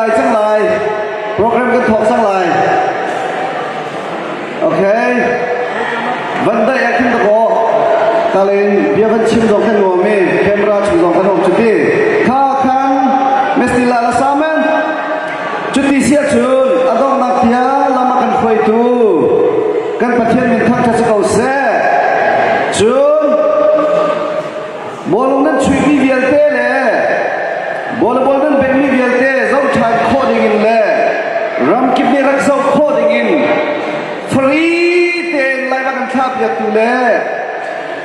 dai cang lai. Program kan thawk cang lai. Okay. Van dai ah khin dakaw talin bia van chim zong kan nuam i camera chung zong kan um cuti. Kha khan mestila la samen. Cuti sia cun a donghnak tiang lam a kan hruaitu kan Pathian min thangṭhat si ko seh. Cun bawlung nan chuihmi vialte le bawlabol nan benghmi vialte zoh ṭhan khawh dingin le ramkip nih rak zoh khawh dingin free tein live a kan thlahpiaktu le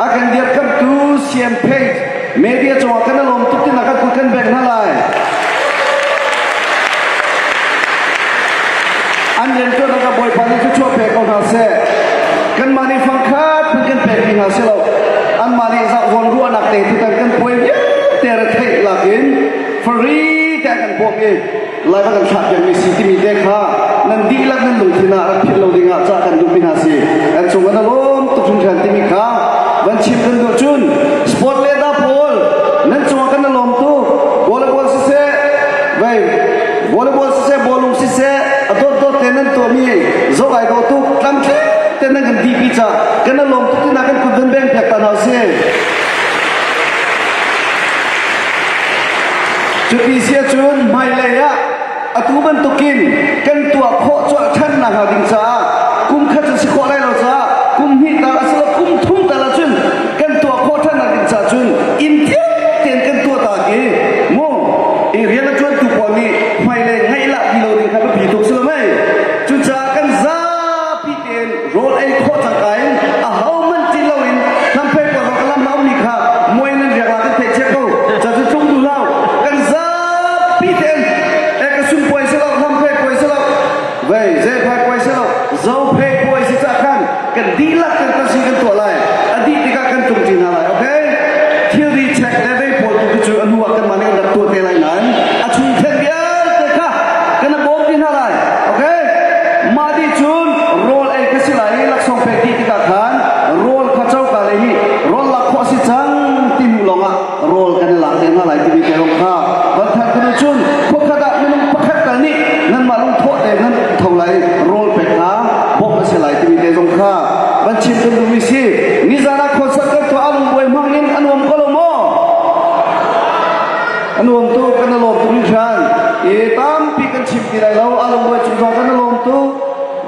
a kan dirkamhtu CM Page media cungah kan i lawm tuk tinak kan kut kan bengh hna lai. An rianṭuannak ah Bawipa nih thluachuah pe ko hna seh. Kanmah nih fangkhat hmanh kan pekmi hna si lo. Anmah nih zawn ruahnak te tutan kan puai vialte ra theih lakin free te an kan bawmh i lai va kan thlah piakmi si timi te kha nan dihlak nan lungthin ah rak philh lo dingah ca kan duhmi hna si. Kan cung an lawm tuk hringhran timi kha van chim kan duh cun sport le da pawl nan cungah kan lawm tuk. Volleyball siseh, vei volleyball siseh, bawlung siseh, a dawt dawt te nan tuahmi zoh ai dawh tuk tlamtling te nan kan dipi ca kan lawm tuk tina kan kut van beng piak ta hna usih. Cuti si ahcun hmailei ah atu bantukin kan tuah khawh cuah ṭhan nak hnga ding caah kum khat cu si khawh lai lo caah kum hnih tal asilo kum thum tal ahcun kan tuah khawh ṭhan nak ding caah cun inn thiang tein kan tuah ta ki mu i rian a ṭuantu pawl nih hmailei ngaih lah ti lo ding kha biapi tuk si lo mei cucaah kan zapi tein rawl ei khawh cangka in ahohmanh cin loin lamphei pawl ka lam mi kha muai nan riak la kan theih cia ko ca cu tlung duh lo kan zapi tein e ka sum puai si lo lamphei puai si lo vei zei phai puai si lo zo phei puai si ca khan kan dihlak kan kan si kan tuah lai a dih tikah kan tlung ṭi hna lai okay thilri check le vei pawl tu cu a hnu ah kanmah nih kan rak tuah te lai nain a chung then vialte kha kan bawm ti hna lai okay mah dih cun rawl ei ka si lai i laksawng pek dih tikah khan rawl kha coka le hi rawl lak khawh a si cang ti hnu lawngah rawl kan i lak te hna lai timi te lawng kha van thanh khunu cun khuakhat ah minung pakhat tal nih nanmah lungthawh te nan tho lai rawl pek hna bawmh a si lai timi te zong kha van chim kan duhmi si nizan ah concert kan tuah a lungbuai hmang in a nuam ko lo maw a nuam tuk kan lawm tuk hringhran i tampi kan chim ti lai lo a lungbuai cung zong kan lawm tuk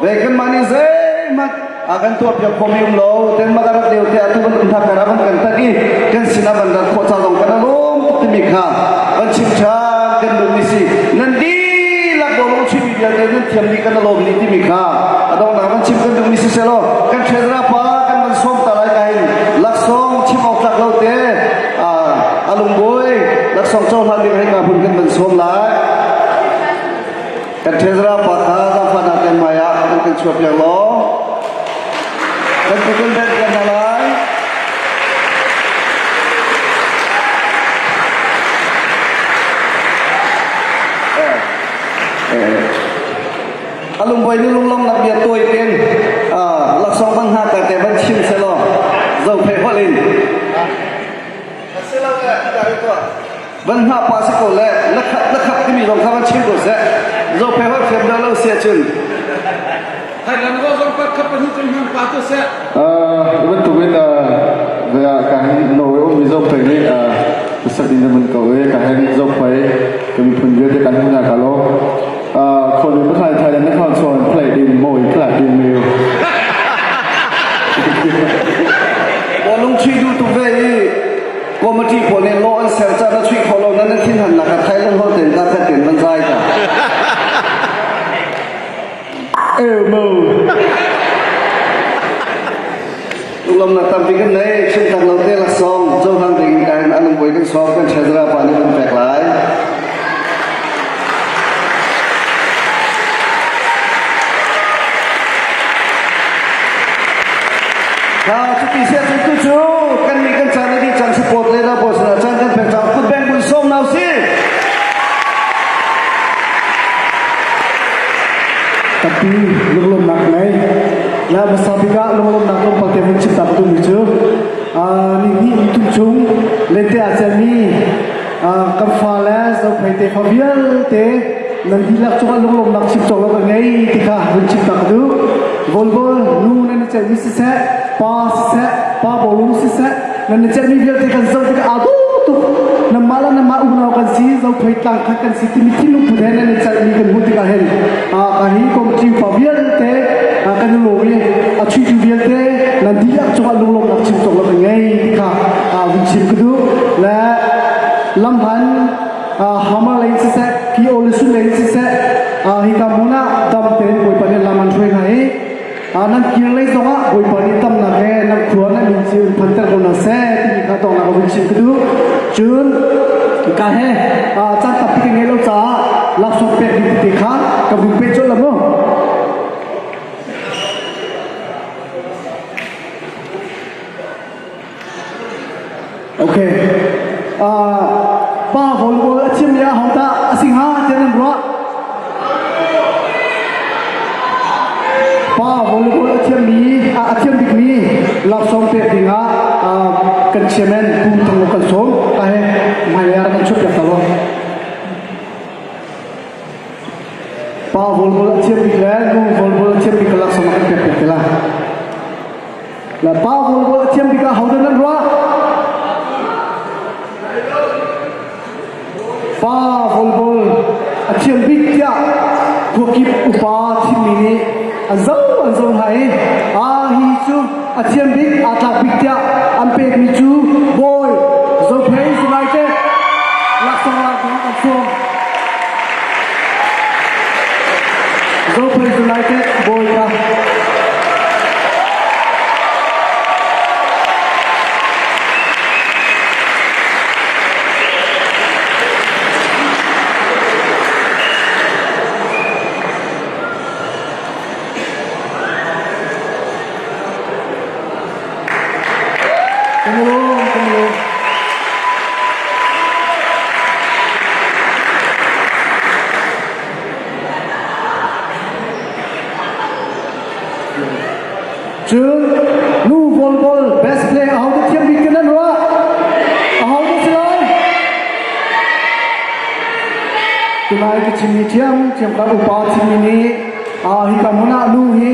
ve kan mah nih zeihmanh a kan tuah piak khomi um lo ten mak a rat lio te atu ban um thak kan kan tat i kan sin a van rat khawh ca zong kan lawm tuk timi kha van chim ṭhan kan duhmi si nan dihlak bawlung chimmi vialte nan thiam dih kan lawm dih timi kha a donghnak van chim kan duhmi si selaw kan treasurer pa kan van sawm ta lai ka hin laksawng chim awk tlak lo te a lungbawi laksawng cohlan ding hei ka hun kan van sawm lai kan treasurer pa kha zaangfahnak kan hmai ah kan kan chuah piak law kan kan ben kan hna lai Alungbawi ni lunglong nak bia tawi ten laksawng bang hna ka te van chim selaw zo phei holh in van hna pa si ko le lakhat lakhat timi zong kha van chim ko seh zo phei holh thiam lo lo sia cun Thailand ko zong pa kha pahnih cung hman pa tu seh. Bantukin ka hin Norway um mi zo phei nih sak ding mun ko e ka hin zo phei ka miphun vialte kan hin ka lo khon mi Thai Thailand na khon chuan play din moi play din meu Bawlung chuih duh tuk ve i committee pawl nih law an ser ca na chuih kho lo nan na thin han nak a Thailand hol ten ka khat ten van zai ta Elmo. Ulam na tampi kan nei chim tak lo te laksawng cohlang ding in kan anung boi kan sawm kan treasurer pa nih kan pek lai. Ha cuti sia cu tu cu kan nih kan caan a dih cang support le da boss na caan kan pek cang food bank bun sawm nau si. Tapi lunglawmhnak ngei. La hmasa bik ah lunglawmhnak tlawmpal te vun chim ta ka duhmi cu ni hnih ni thum chung lente ah celmi kan fale zophei te fa vialte. Nan dihlak cungah lunglawmhnak chim cawk lo ka ngei ti kha vun chim ta ka duh. Volleyball nu nan i celhmi siseh, pa siseh, pa bawlung siseh, nan i celhmi vialte kan zoh tikah aa dawh tuk. Nanmah le nanmah unau kan si, Zophei tlang khat kan si timi thinlung put he nan i celhmi kan hmuh tikah hin ka hi komṭi upa vialte kan i lawm i a chuihtu vialte nan dihlak cungah lunglawmhnak chim cawk lo ka ngei ti kha vun chim ka duh. Le lamhan hamar lei siseh, ki aw le sun lei siseh, hika hmun ah dam tein Bawipa nih lam an hruai hna i nan kir lei zongah Bawipa nih damnak he nan khua nan inn cio in phanter ko hna seh timi kha donghnak a vun chim ka duh. Cun ka he caan tampi ka ngei lo caah laksawng pek ding tete kha ka vun pe colh la mu. Okay. Pa volleyball a thiam mi aho dah a si hnga tiah nan ruah? Pa volleyball a thiam mi a thiam bik mi laksawng pek ding ah kan chairman Pu Thang kan sawm. Ka he hmailei ah kan chuah piak ta lo. Pa volleyball a thiam bik le nu volleyball a thiam bik ka laksawng kan pek piak te la. La pa volleyball a thiam bik ah hodah nan ruah? Pa volleyball a thiam bik tiah khuakip upa thimmi nih an zo an zo hna i a hi cu a thiam bik aa tlak bik tiah an pekmi cu Bawi Zophei United laksawng lak ding an sawm. Zophei United bawi kha Kan i lawm, kan i lawm. Cun nu volleyball best player aho dah thiam bik kan nan ruah? Aho dah si lai? Tunai ka chimmi thiam thiam kan upa chimmi nih hika hmun ah nu hi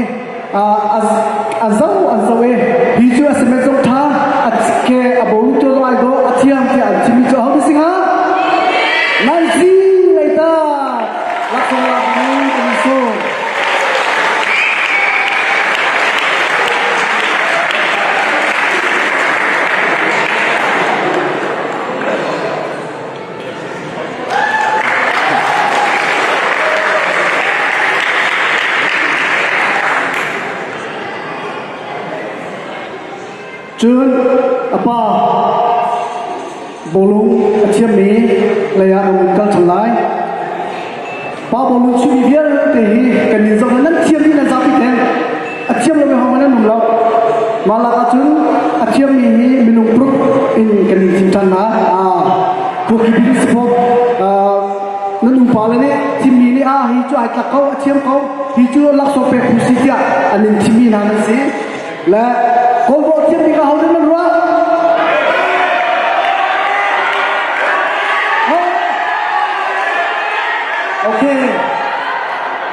a zo an zo e hi cu a cement zong tha a ke a bo tu zong ai do a thiam tiah an chimmi cu aho dah si hnga? Nancy Leita laksawng lak ding kan sung. Cun a pa bawlung a thiammi lei ah nan kal ṭhan lai. Pa bawlung chuihmi vialte hi kan in zoh nan thiam dih nan zapi theng. A thiam lomi hohmanh nan um lo. Mah lak ahcun a thiammi hi minung pruk in kan in thim ṭhan hna. Khuakip in support nan upa le nih thimmi nih ah hi cu ai tlak ko a thiam ko hi cu laksawng pek phu si tiah an in thimmi hna nan si. Le kawlbawh thiam bik ah hodah nan ruah? Okay.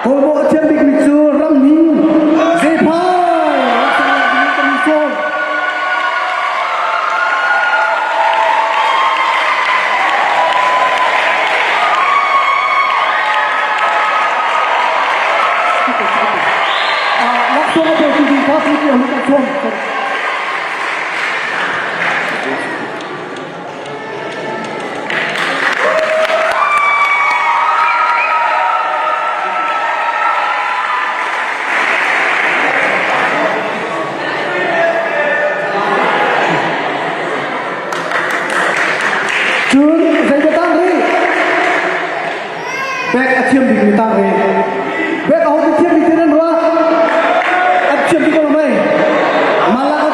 Kawlbawh a thiam bikmi cu rammi Zephai kan sawm. Laksawng a petu ding kha Pu Tia Hu kan sawm. Cun zeidah tang rih? Bek a thiam bikmi tang rih. Bek aho te thiam bik te nan ruah? An thiam bik ko lo mei? Malak.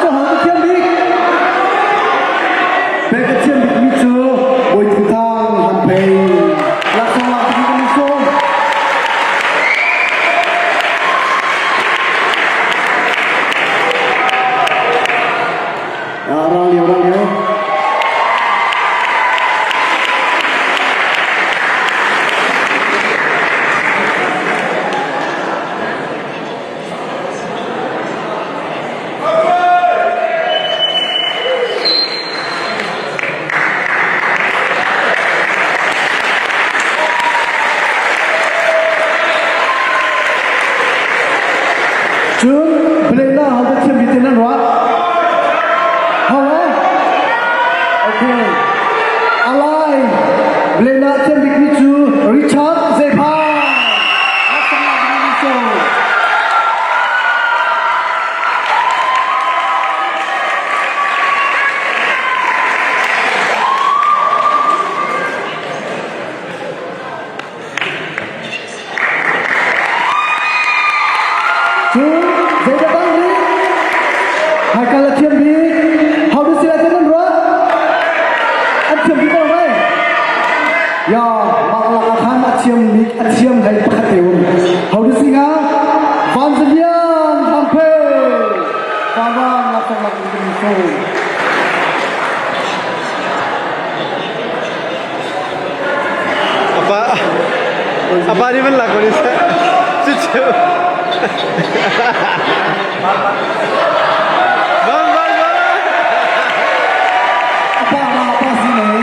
sawm. Apa apa ni man lak ni sa. Cucu. Bang bang bang. Apa apa apa sini.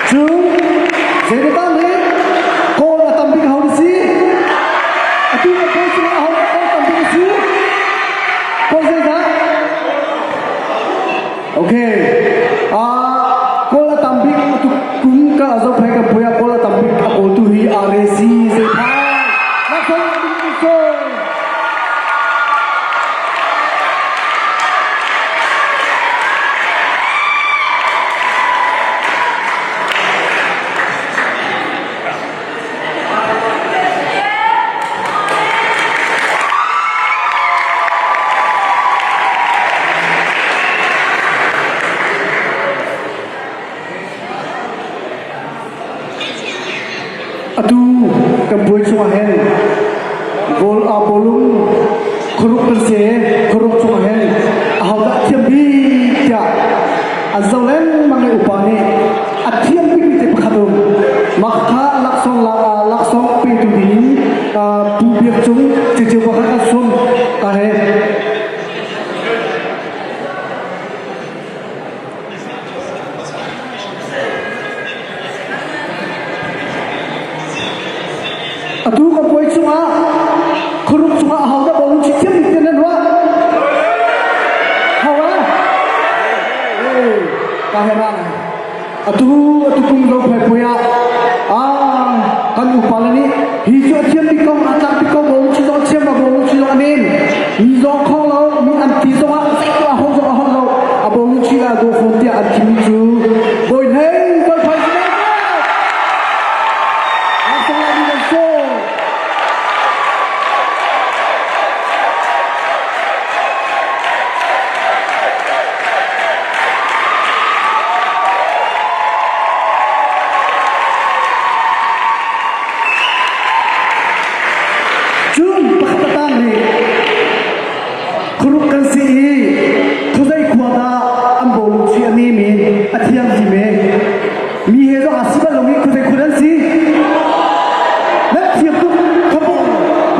Cu zeidah le kawl a tam bik ho na si? Atu na kawl cungah aho kawl tam bik a si? Kawl zeidah? Okay. Ah, kawl a tam bik atu kum ka zo phai ka puya kawl a tam bik a kawl tu hi RAC zeiphai. Nak so. Atu kan puai chungah hin goal a bawlung khuaruk kan si khuaruk chungah hin ahodah thiam bik tiah an zoh lengmang i upa nih a thiam bikmi te pakhat um mah kha laksawng laksawng petu ding Pu Biak Cung ceceu pakhat kan sum ka he. Atu ka puai chungah khuaruk chungah ahodah bawlung chi thiam bik nan ruah? Hau ah? Ka he ra Atu atu kum lo phai puai ah ah kan upa le nih hi cu a thiam bik ko a tlak bik ko bawlung chi zong thiam a bawlung chi zong a nem mi zong khong lo mi an ti zong ah zei a hong zong a hong lo a bawlung chi la do fawn tiah an thimi cu bawi hlei bawi phai si Cun pakhat a tang rih. Khuruk kan si i khuazei khua dah an bawlung chuih a nem i a thianghlim i mi he zong aa si bal lo i khuazei khua nan si? Nan thiam tuk khabu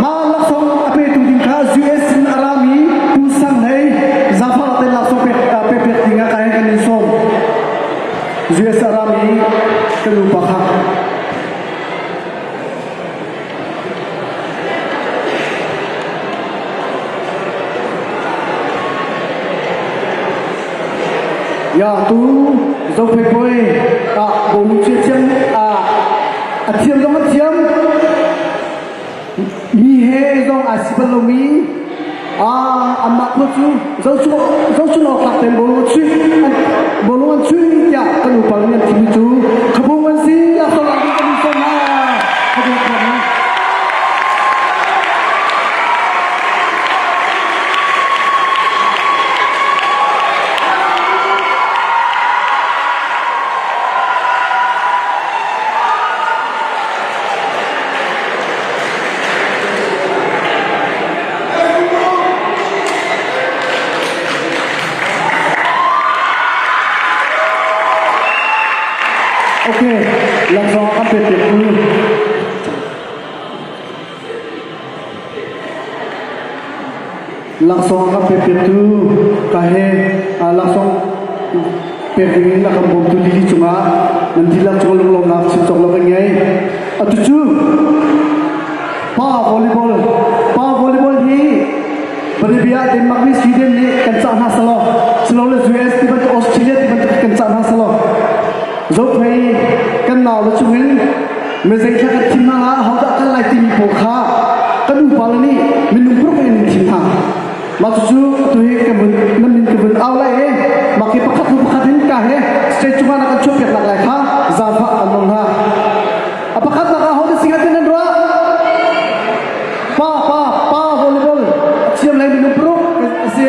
ma laksawng a petu ding kha US in a rami Pu Sang Hlei Zafar te laksawng pek pek pek ding ah kai kan in sawm. US a rami kan upa kha. Ya tu Zophei poi ah bawlung chia thiam ah a thiam zong a thiam mi he zong a si bal lomi ah amah kho cu zochung zochung awk tlak ten bawlung an chuih bawlung an chuih tiah kan upa nih an thimi cu khabung an si laksawng lak ding kan in sawm hna khabung khuam hna. Okay, laksawng a kan pek tu. Laksawng a kan pek tu ka he laksawng pek ding in a kan bawmtu lili cungah nan dihlak cung lunglawmnak chim cawk lo kan ngei. Atu cu Pa volleyball pa volleyball hi Bolivia, Denmark nih Sweden nih kan cah hna selaw silole US ti bantuk Australia ti bantuk kan cah hna selaw zophei kan nau le chungin mezei thla kan thim hna la hodah kan lai timi pawl kha kan upa le nih minung paruk in thim hna mah cucu atu hi kan vun nan min ka vun au lai i mah khi pakhat hnu pakhat in ka he state cungah na kan chuahpiak nak lai kha zaangfah kan nawl hna. A pakhatnak ah hote singa tin nan ruah? Pa pa pa volleyball a thiam lei minung paruk a si.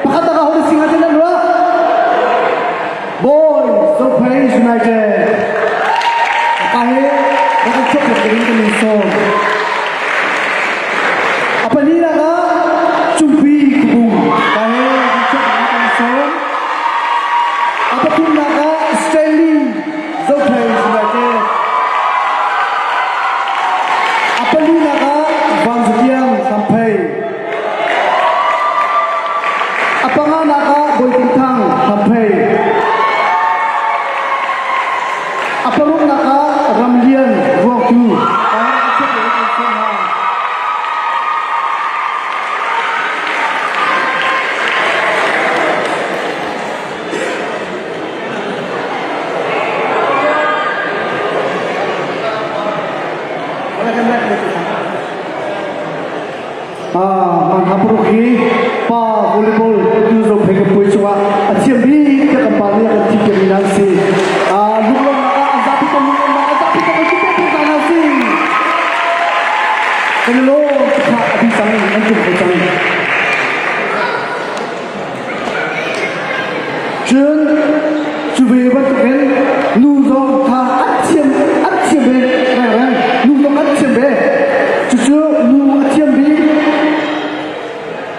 Pakhatnak ah hote singa tin nan ruah? Boy Zophei United. Ka he na kan chuak. Pathumnak ah Ramlian Vuangtu. Manhapuruk hi pa volleyball tu zo phei ka pui chungah a thiam bik tiah kan pa nih a kan thim piakmi nan si. Lunglawmhnak ah an zapi ko lunglawmhnak an zapi ko kan piak piak hna si. Kan i lawm kha a bi cang an tum kho cang. Cun cu ve bantukin nu zong kha an thiam an thiam ve rengreng nu zong an thiam ve. Cucu nu a thiam bik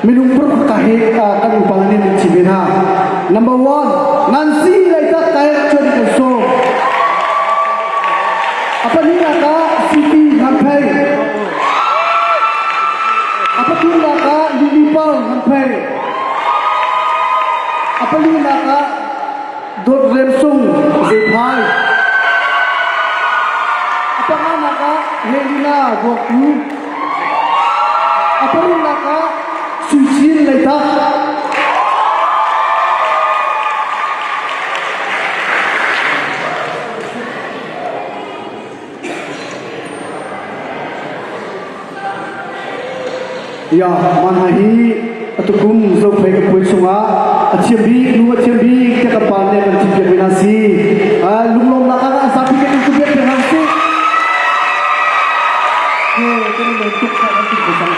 minung paruk ka hi kan upa nih an thim ve hna. Number one, Nancy Leitak kai chuan kan sawm. A pahnihnak ah City Hangphei. A pathumnak ah Lily Pang Hangphei. A palinak ah Dawt Rem Sung Zephai. A panganak ah Helena Vuaktu. A paruknak ah Sui Chin Leitak. Ya, man hi atukum zophei ka puai chungah a thiam bik nu a thiam bik tiah kan pa nih kan thim piak mi hna si. Lunglawmnak ah an zapi kan in piak hna si. Kan in lawm tuk kan tuk ko cang.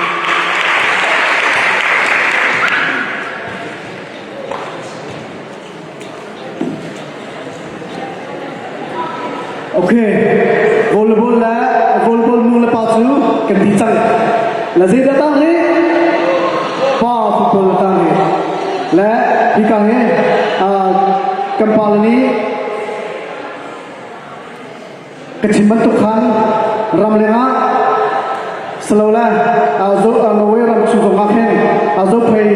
Okay, volleyball le volleyball nu le pa cu kan ti cang. La zeidah tang hi? Pa football la tang hi. Le hika hi kan pa le nih Ka chim bantuk khan ramleng ah silole zo Norway ram chung zong ah khin zophei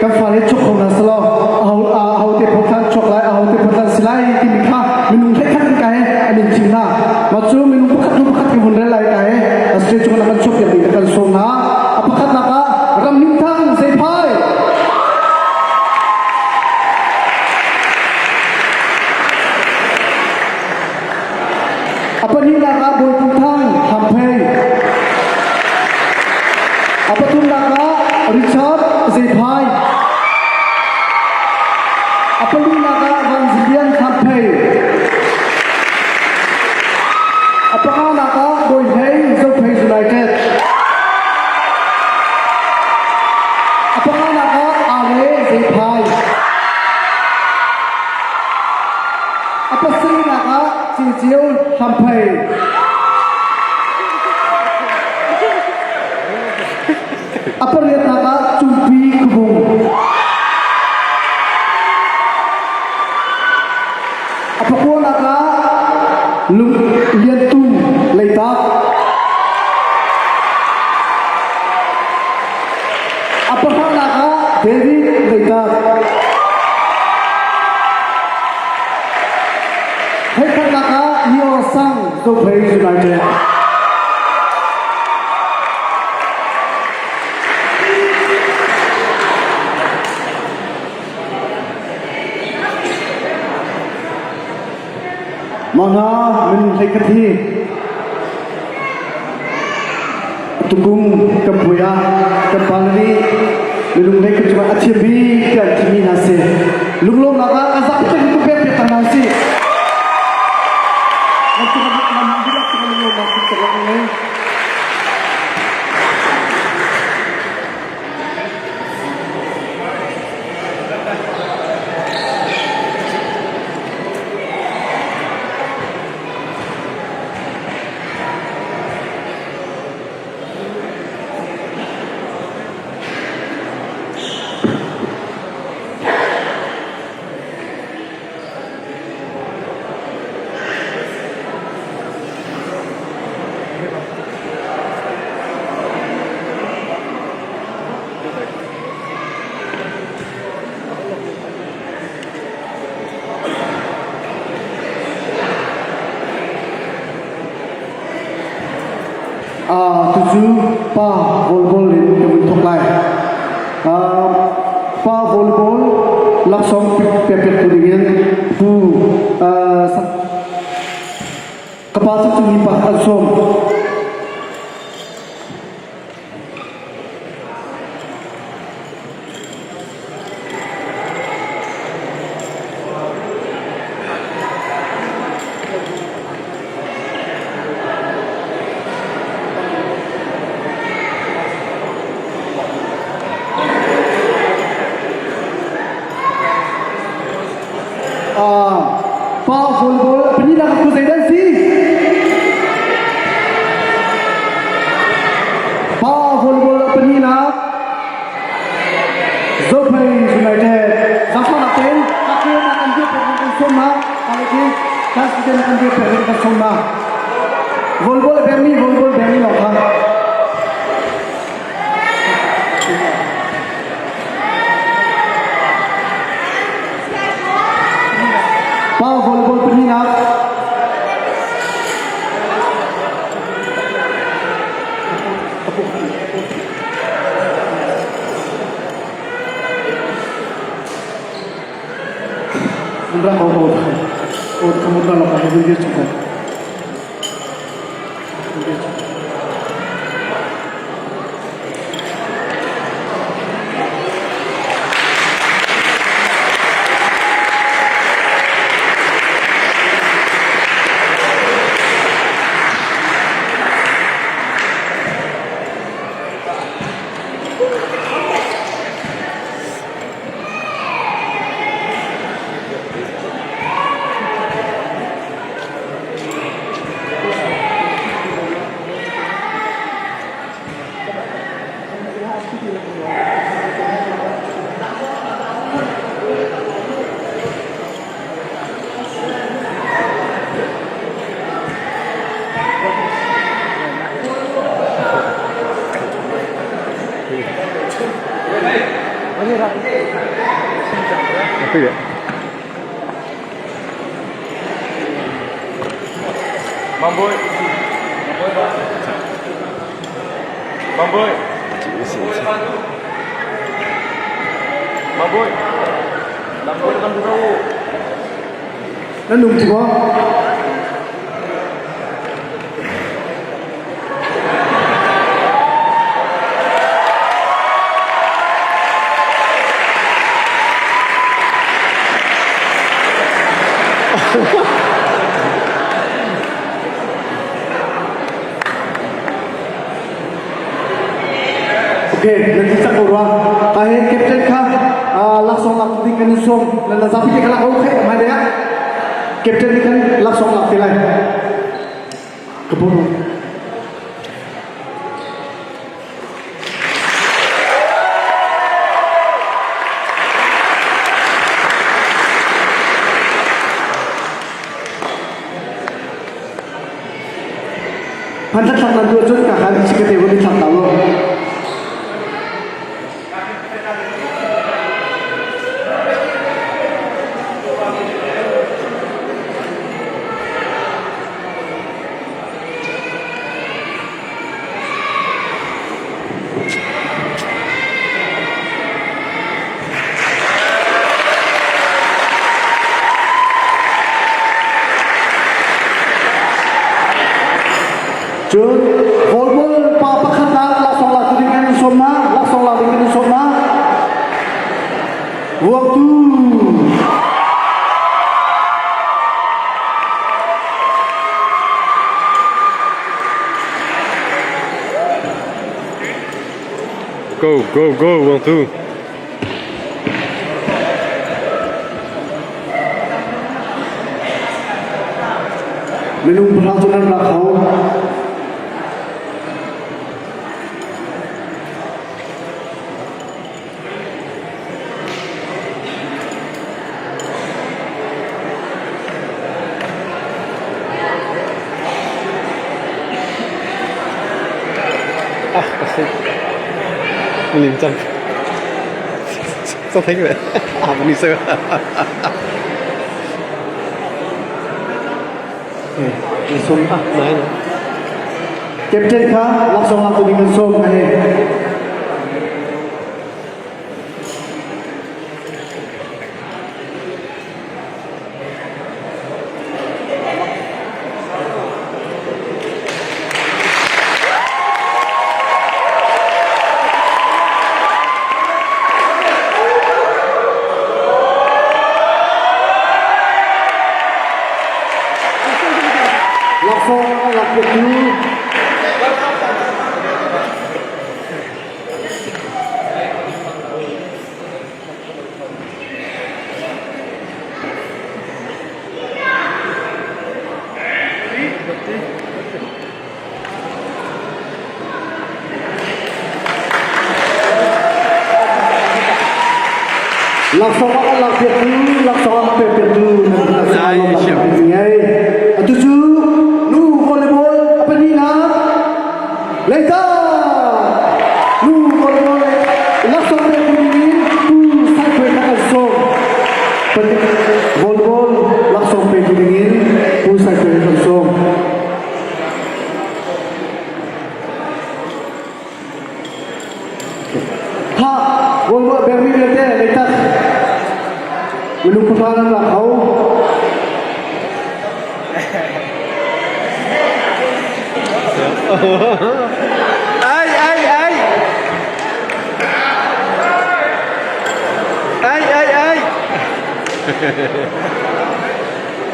kan fale chuk kho hna selaw aho te phothan chuak lai aho te phothan si lai timi kha minung hlei khat ka he an in thim hna mah cu minung pakhat hnu pakhat kan vun rel lai ka he state chung kan chuak piak ding kan sawm hna a pakhatnak ah ram minthang zeiphai A pahnihnak ah Bawi Pu Thang Hamphei. A pathumnak ah Richard Zephai. A palinak ah Van Zilian Hamphei. A panganak ah Bawi Hlei Zophei United. A panganak ah Ale Zephai. A pasarihnak ah Cecil Hamphei. A pariatnak ah Cungpi Kubung. A pakuanak ah Lung Lian Tum Leitak. A pahranak ah David Leitak. Heikhatnak ah Neo Sang Zophei United. Mah hna minung hleikhat hi tukum kan puai ah kan pa nih minung hleikhat cungah a thiam bik tiah an thimi hna si. Lunglawmnak ah a zapi tein ku pek piak hna usih. Nan cungah nan dihlak cungah lunglawmnak kan cak ngei. Tucu pa volleyball in kan vun thawk lai. Pa volleyball laksawng pekpektu dingin Pu ka pa cu mi pa an sawm. Pa volleyball paninak ku zei dan si? Pa volleyball paninak Zophei United zaangfahnak tein kakrinak an dir pek kan sawm hna. Aleki president an dir pek kan sawm hna. Volleyball a bengmi volleyball bengmi lawng kha. Pa volleyball pahnihnak Rak ko ko ko kamu na lang ako video chuka. Mamboy. Mamboy. Mamboy. Mamboy kan dulu. Nan nung ti maw? Okay, nan ti cak ko rua. Ta he captain kha laksawng lak ding kan in sawm. Nan la zapi te kha lak okay mai deh. Captain ni kan laksawng lak te lai. Ka buru. Hmanthlak nan tuah cun ka khan chikkate vun i thlak ta law. Cun volleyball pa pakhat ah laksawng lak ding kan in sawm hna, laksawng lak ding kan in sawm hna. Vuaktu. Go, go, go, Vuaktu. Minung pahra cu nan rak kho. Ah, kasi. Lim cang. Sao thấy vậy? À, mình đi xem. Sum. Ah, nai. Captain kha laksawng lak ding kan sawm hna hi. Laksawng a lak piaktu Laksawng a lak piaktu, laksawng a pek piaktu nan lawmnak ngei. Atu cu nu volleyball a pahnihnak Leita nu volleyball laksawng pektu dingin Pu Sai Khuai kha kan sawm. Volleyball laksawng petu dingin Pu Sai Khuai kan sawm. Ha, volleyball bengmi vialte leitak minung pahra nan lak hau. Ai ai ai. Ai ai ai.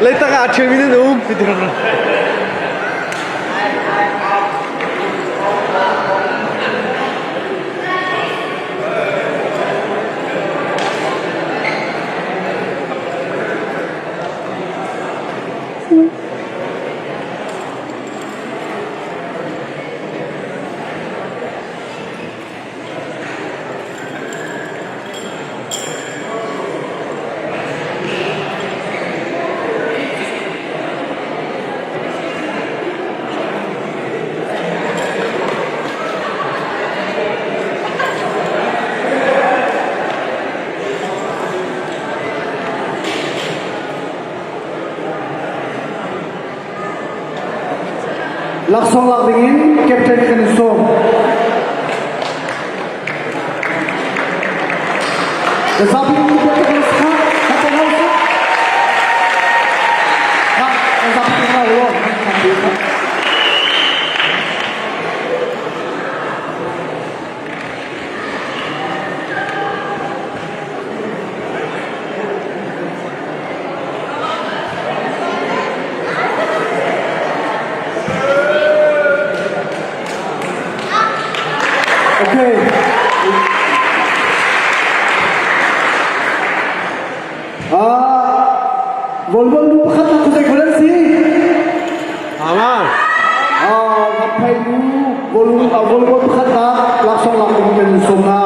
Leitak ah ṭhialmi nan um. Laksawng lak dingin captain kan in sawm. Zapi Okay. Ah, volleyball nu pakhat na kuzai kholan si. Ama. Ah, ngaphai nu volleyball volleyball pakhat na laksawng lak ding kan som na.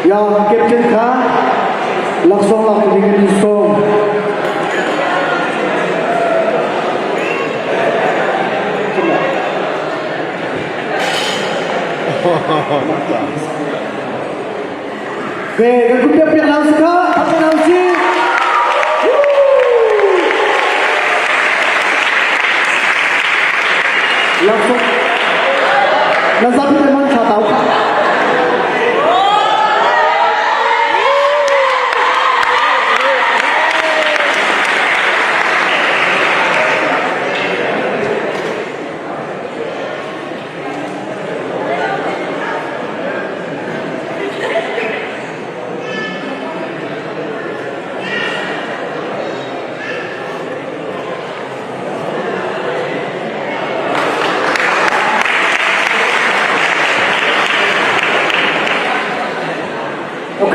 Ya captain kha laksawng lak ding in sawm. Ve kan kun piak piak lau si kha, thak lau si. Laksawng na zapi te man tha tau kha.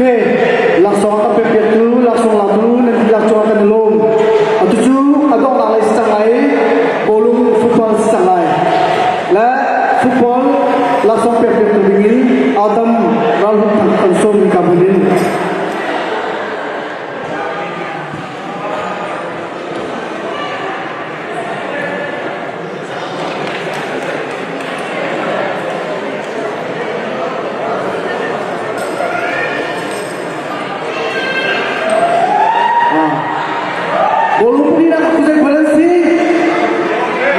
Okay, laksawng kan pekpiaktu, laksawng latu nan dihlak cungah kan i lawm. Atu cu a donghnak lei si cang lai i bawlung football si cang lai. Le football laksawng pekpiaktu dingin Adam Ralhut Thang kan sawm ka hmun in. Bawlung pali nak kuzai phal an si.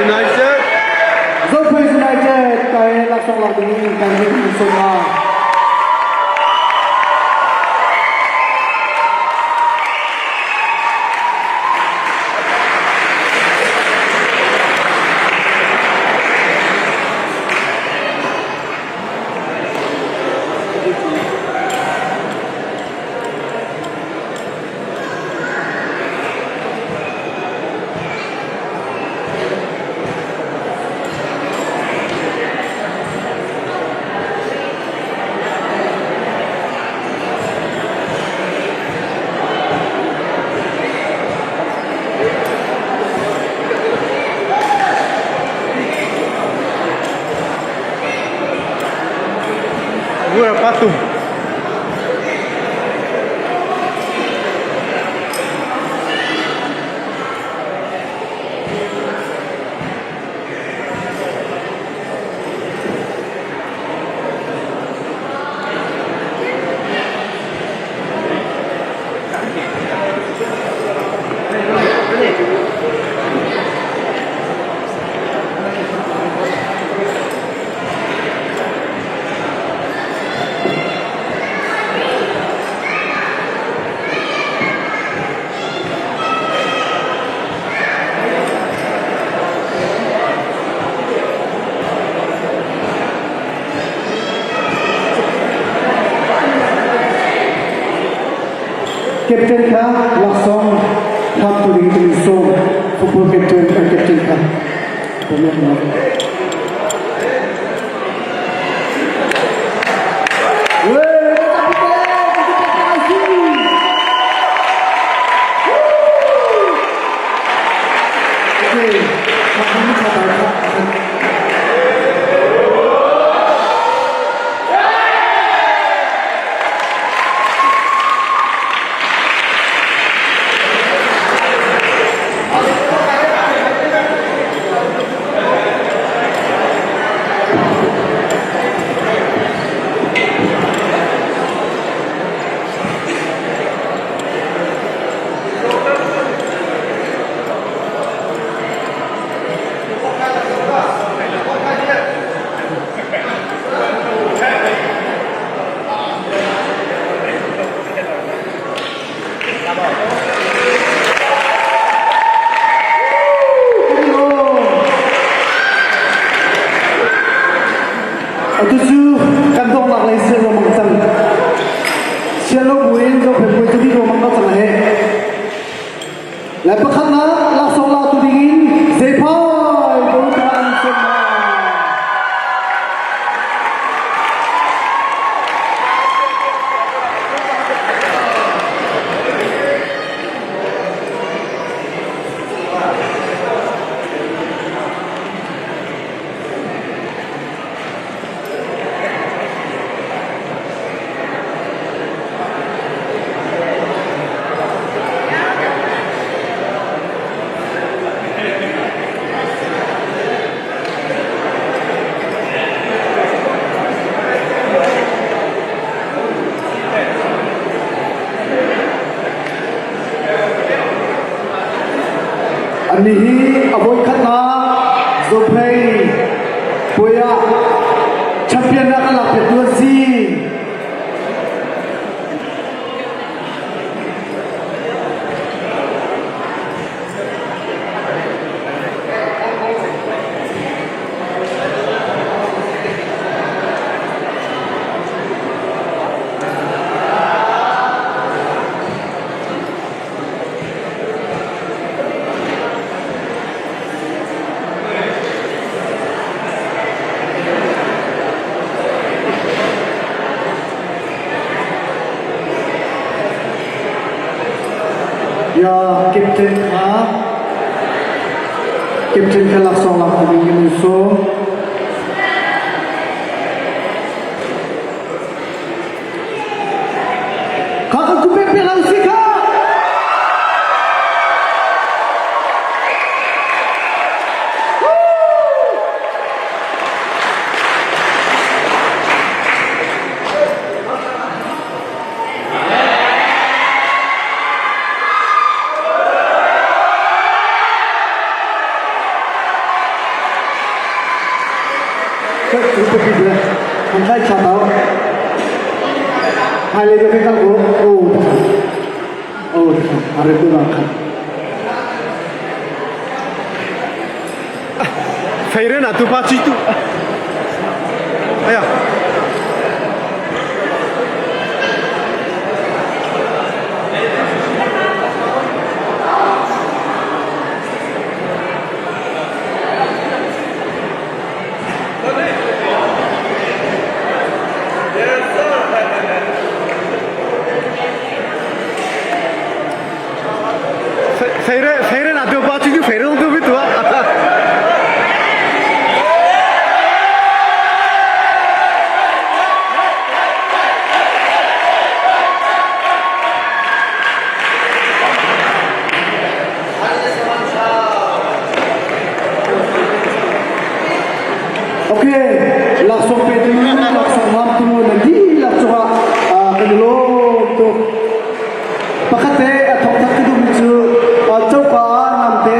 United. Zophei United kai laksawng lak ding in kan rin soma. Gura patung. Captain kha laksawng hlamtu ding kan in sawm. Football captain an captain kha. Okay. Atu cu kan donghnak lei sian lengmang cang. Sian lo buin zohkhenh puai cu dih lengmang ko cang he. Le pakhatnak laksawng latu dingin Zephai Bawipa an sawm hna. Annih hi a voikhatnak Zophei puai ah champion ah kan lakpiaktu an si. Ya captain kha captain kha laksawng lak ding in sawm. Kha kan kupek pe lo si kha. Feire na tu pa chi tu. Aya. Feire feire na tu pa chi tu feire tu bi tu. Okay, laksawng petu, laksawng ngamtu na dihlak cungah kan i lawm tuk. Pakhat te a thawk thak ka duhmi cu coka ah namte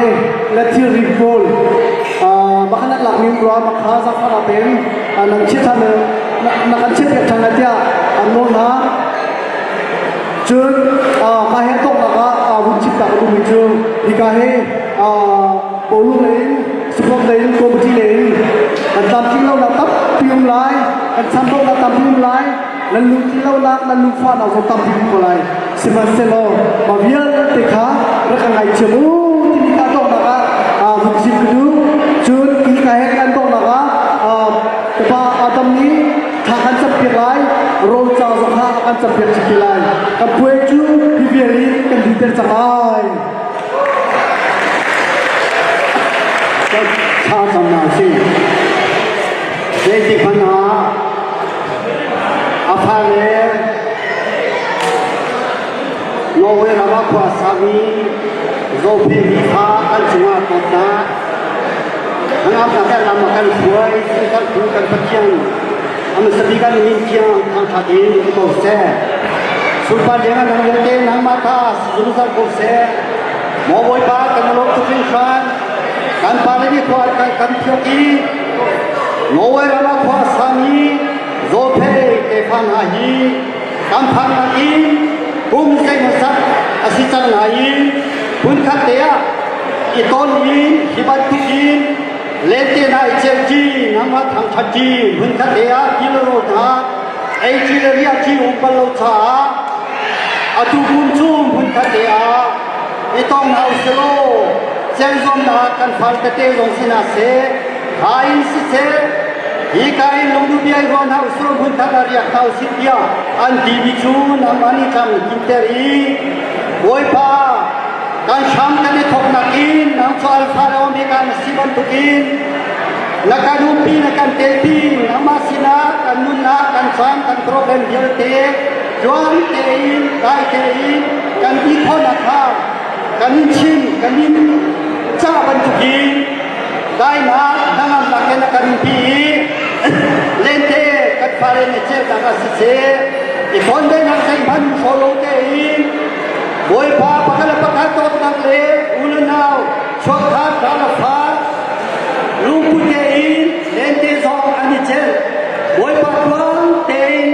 le thilri pawl makhan an lakmi rua makha zangfah tein nan chiat ṭhan na kan chiat piak ṭhan lai tiah an nawl hna. Cun ka he tawknak ah vun chim ta ka duhmi cu hika hi bawlung lei in support lei in committee lei in kan tlamtling lonak tampi um lai kan chambaunak tampi um lai nan lungtlin lonak nan lungfahnak zong tampi um ko lai sihmanhsehlaw mah vialte kha rak ka ngaithiam u timi kha donghnak ah vun chim ka duh cun hika he kan donghnak ah ka pa Adam nih thla kan campiak lai rawl ca zong kha a kan campiak chih te lai kan puai cu hi vial in kan diter cang lai Thla cam na si zeitik hmanh ah a fale Norway ram ah khua a sami Zophei mi kha an cungah dawtnak hnangamnak le ram a kan hruai kan phu kan Pathian a hmasa bik an min tiang thangṭhat in um ko seh. Sunpar liang nang vialte nangmah kha si zungzal ko seh. Maw Bawipa kan lawm tuk hringhran. Kan pa le nih khua kan kan phiok i Norway ram ah khua a sami Zophei tefa hna hi kan phannak in kum zeimawzat a si cang nain hmunkhat te ah i ton in hi bantuk in lente hna i celṭi nangmah thangṭhatṭi hmunkhat te ah ti le rawl hna eiṭi le riahṭi um bal lo caah atu kum cu hmunkhat te ah i tong hna usilaw celzuamnak kan fal tete zong si hna seh tha in siseh Hika in lungduh bia i ruah hna usih hmunkhat ah riak hna usih tiah an timi cu nangmah nih tlang na kinter i Bawipa kan hram kan i thawknak in nang cu Alpha le Omega na si bantukin na kan umpi na kan telpi nangmah sinah kan nunnak kan caan kan problem vialte tluang tein dai tein kan ti khawhnak kha kan in chim kan in cah bantukin Dainak hnangamnak in a kan umpi i lente kan fale nih ceunak ah siseh i tondenak zeihmanh hraw lo tein Bawipa pakhat le pakhat dawtnak le u le nau chuakkhat ral le fa lungput tein lente zong an i celh Bawipa tluang tein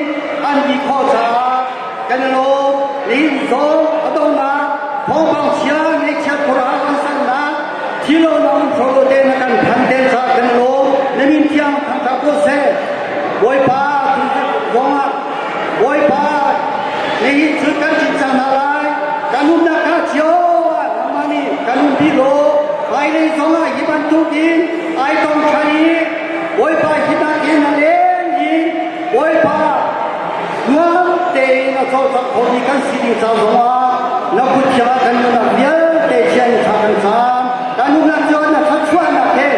an ti khawh caah kan i lawm nihin zong a donghnak thawngpang chia ngeihchiat khuaruahhar kan sannak thilo nang hro te na kan phan te ca kan i lawm na min thiang thangtha ko seh Bawipa zongah Bawipa nihin cu kan cin cang hna lai kan umnak kha cio ah nangmah nih kan umpi law hmailei zongah hi bantukin ai tong ṭhan i Bawipa hi nakin a leng in Bawipa nuam tein a cawlcangh khomi kan si ding ca zongah. Na kut thiang ah kan nunnak vialte chia in thla kan cam. Kan umnak cio na thluachuahnak he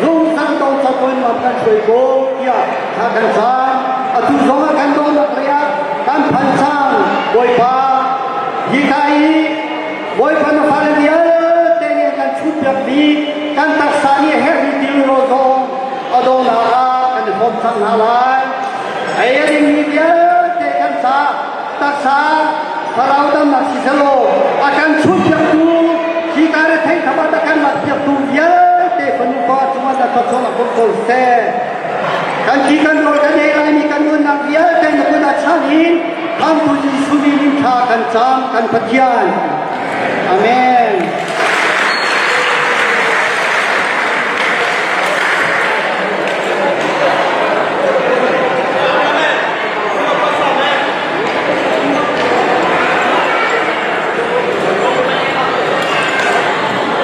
zungzal dong cakon lam kan hruai ko tiah thla kan cam. Atu zong ah kan dawhnak lei ah kan phan cang Bawipa. Hi ka i Bawipa na fale vialte nih kan chutpiak dih kan taksa nih herhmi thil rawl zong a dawhnak ah kan i hrawm cang hna lai. Ei a dingmi vialte kan ca taksa thlarau damnak siselaw a kan chutpiaktu hi ka rethei thabat a kan lakpiaktu vialte fanu fa cungah na thluachuah a ko seh. Kan thi kan rawl kan ei laimi kan nunnak vialte na kut ah chan in khamtu Jesuh min in thla kan cam kan Pathian. Amen.